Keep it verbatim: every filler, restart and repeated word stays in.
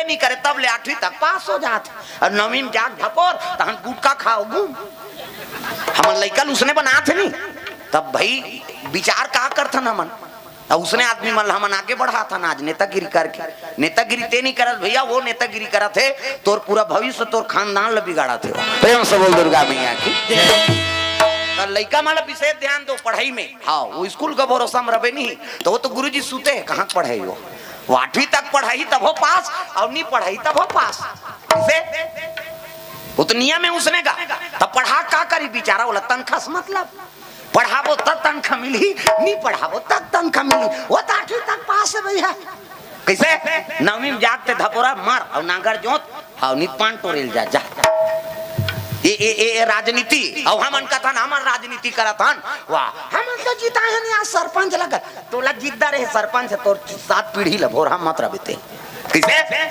नहीं करे, तब ले आठवीं तक पास हो जात। अउ नवीं में जाके धपोर, तहन गुटखा खाओ घूम। हमन लइका ल उसने बनात हे नहीं, तब भाई विचार का करथन हमन? अउ उसने आदमी मन ल हमन आगे बढ़ाथन आज नेतागिरी करके। नेतागिरी ते नहीं करत भैया, वो नेतागिरी करत हे, तोर पूरा भविष्य, तोर खानदान ल बिगाड़त हे। प्रेम से बोल दुर्गा मैया की। त लइका मन ल विशेष ध्यान दो पढ़ाई में। हाँ, वो स्कूल का भरोसा में रबे नहीं, त वो तो गुरुजी सुते हे, कहाँ पढ़ाई हो? वो आठवीं तक पढ़ाई तभो पास, अउ नहीं पढ़ाई तभो पास। कइसे? वो तो नियम हे उसने का। तब पढ़ा का करी बिचारा, ओला तनखा से मतलब। पढ़ाबो त तनखा मिलही, नहीं पढ़ाबो त तनखा मिलही। वो त आठवीं तक पास हे भैया। कइसे? नवीं में जात ते धपोरा मार, अउ नांगर जोत, हाँ, नित पान टोरेल जा, जा। ए, ए, ए, ए राजनीति, अउ हमन कथन, हमर राजनीति करत हन, वाह, हमन तो जिताए हन यार सरपंच लग, तोला जिद्दा रहे सरपंच, तोर सात पीढ़ी ल भोरहा मत रबे ते। कइसे?